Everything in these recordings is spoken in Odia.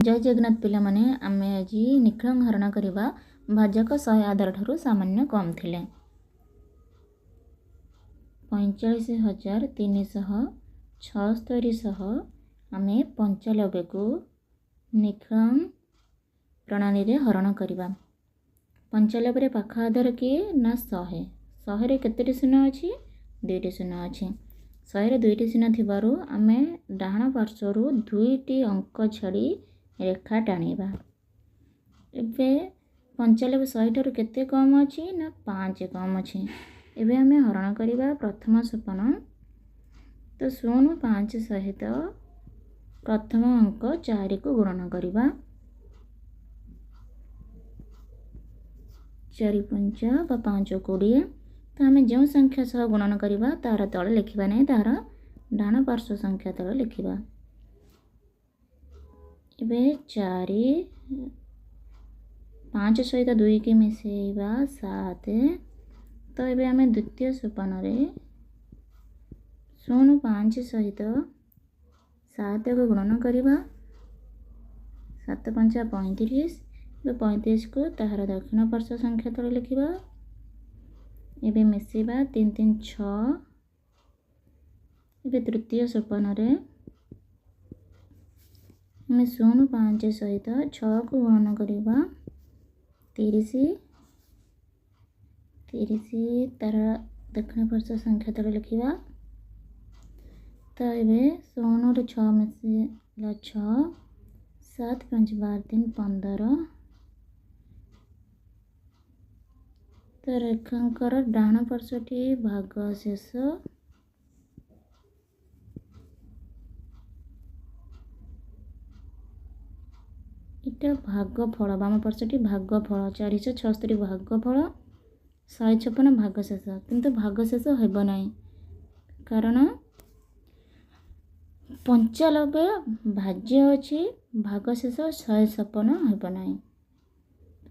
ଜୟ ଜଗନ୍ନାଥ ପିଲାମାନେ, ଆମେ ଆଜି ନିଖୁଣ ହରଣ କରିବା ଭାଜକ 100 ଆଧାର ଠାରୁ ସାମାନ୍ୟ କମ୍ ଥିଲେ। 45,376 ସହ ଆମେ 95କୁ ନିଖୁଣ ପ୍ରଣାଳୀରେ ହରଣ କରିବା। 95ରେ ପାଖ ଆଧାର କିଏ ନା 100। 100ରେ କେତୋଟି ଶୂନ ଅଛି? 2ଟି ଶୂନ ଅଛି। 100ରେ 2ଟି ଶୂନ ଥିବାରୁ ଆମେ ଡାହାଣ ପାର୍ଶ୍ୱରୁ 2ଟି ଅଙ୍କ ଛାଡ଼ି ରେଖା ଟାଣିବା। ଏବେ 95 100 ଠାରୁ କେତେ କମ୍ ଅଛି ନା 5 କମ୍ ଅଛି। ଏବେ ଆମେ ହରଣ କରିବା ପ୍ରଥମ ସୋପାନ। ତ 0 5 ସହିତ ପ୍ରଥମ ଅଙ୍କ 4କୁ ଗୁଣନ କରିବା। 4 ପଞ୍ଚା ବା 5 20। ତ ଆମେ ଯେଉଁ ସଂଖ୍ୟା ସହ ଗୁଣନ କରିବା ତାର ତଳେ ଲେଖିବା ନାହିଁ, ତାହାର ଡାହାଣ ପାର୍ଶ୍ୱ ସଂଖ୍ୟା ତଳେ ଲେଖିବା। ଏବେ 4 5 ସହିତ 2କି ମିଶାଇବା 7। ତ ଏବେ ଆମେ ଦ୍ୱିତୀୟ ସୋପାନରେ 0 5 ସହିତ 7କୁ ଗୁଣନ କରିବା। 7 ପଞ୍ଚା 35। ଏବେ 35କୁ ତାହାର ଦକ୍ଷିଣ ପାର୍ଶ୍ୱ ସଂଖ୍ୟା ତଳେ ଲେଖିବା। ଏବେ ମିଶାଇବା 3 3 6। ଏବେ ତୃତୀୟ ସୋପାନରେ ଆମେ 0 5 ସହିତ 6କୁ ଗୁଣନ କରିବା। 30 30 ତାର ଦକ୍ଷିଣ ପାର୍ଶ୍ୱ ସଂଖ୍ୟା ତଳେ ଲେଖିବା। ତ ଏବେ 0ରୁ 6 ମିଶିଲା 6, 7 5 12 3 15। ତ ରେଖାଙ୍କର ଡାହାଣ ପାର୍ଶ୍ୱଟି ଭାଗ ଶେଷ। ଏଇଟା ଭାଗଫଳ, ବାମ ପାର୍ଶ୍ୱଟି ଭାଗଫଳ 476 ଭାଗଫଳ 156 ଭାଗ ଶେଷ। କିନ୍ତୁ ଭାଗ ଶେଷ ହେବ ନାହିଁ, କାରଣ 95 ଭାଜ୍ୟ ଅଛି, ଭାଗ ଶେଷ 156 ହେବ ନାହିଁ।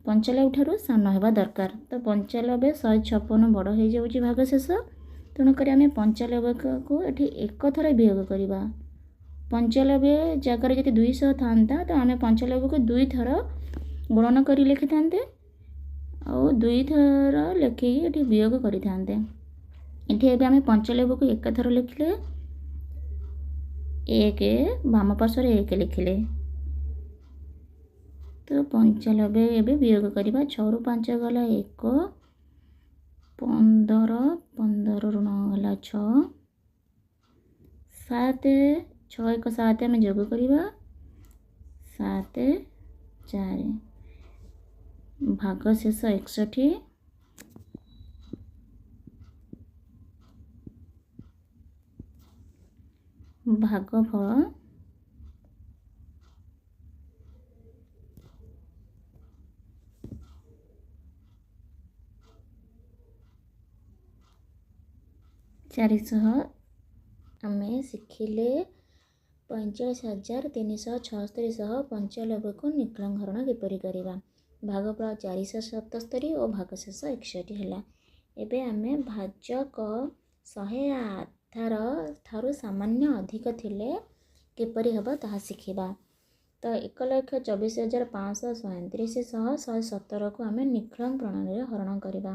95 ଠାରୁ ସାନ ହେବା ଦରକାର। ତ 95 156 ବଡ଼ ହେଇଯାଉଛି ଭାଗ ଶେଷ, ତେଣୁକରି ଆମେ 95କୁ ଏଠି ଏକ ଥର ବିୟୋଗ କରିବା। 95 ଜାଗାରେ ଯଦି 200 ଥାନ୍ତା ତ ଆମେ 95କୁ 2 ଥର ଗୁଣନ କରି ଲେଖିଥାନ୍ତେ, ଆଉ 2 ଥର ଲେଖିକି ଏଠି ବିୟୋଗ କରିଥାନ୍ତେ। ଏଠି ଏବେ ଆମେ 95କୁ ଏକ ଥର ଲେଖିଲେ 1, ବାମ ପାର୍ଶ୍ୱରେ 1 ଲେଖିଲେ। ତ 95 ଏବେ ବିୟୋଗ କରିବା। 6ରୁ 5 ଗଲା 1, 15, 15ରୁ 9 ଗଲା 6, 7, 6 1 7 ଆମେ ଯୋଗ କରିବା 7 4, ଭାଗ ଶେଷ 61। ଭାଗଫଳ 400। ଆମେ ଶିଖିଲେ 45,376 ସହ 95କୁ ନିଖୁଣ ହରଣ କିପରି କରିବା। ଭାଗଫଳ 477 ଓ ଭାଗଶେଷ 61 ହେଲା। ଏବେ ଆମେ ଭାଜକ 100 ଆଧାର ଠାରୁ ସାମାନ୍ୟ ଅଧିକ ଥିଲେ କିପରି ହେବ ତାହା ଶିଖିବା। ତ 1,24,537 ସହ 117କୁ ଆମେ ନିଖୁଣ ପ୍ରଣାଳୀରେ ହରଣ କରିବା।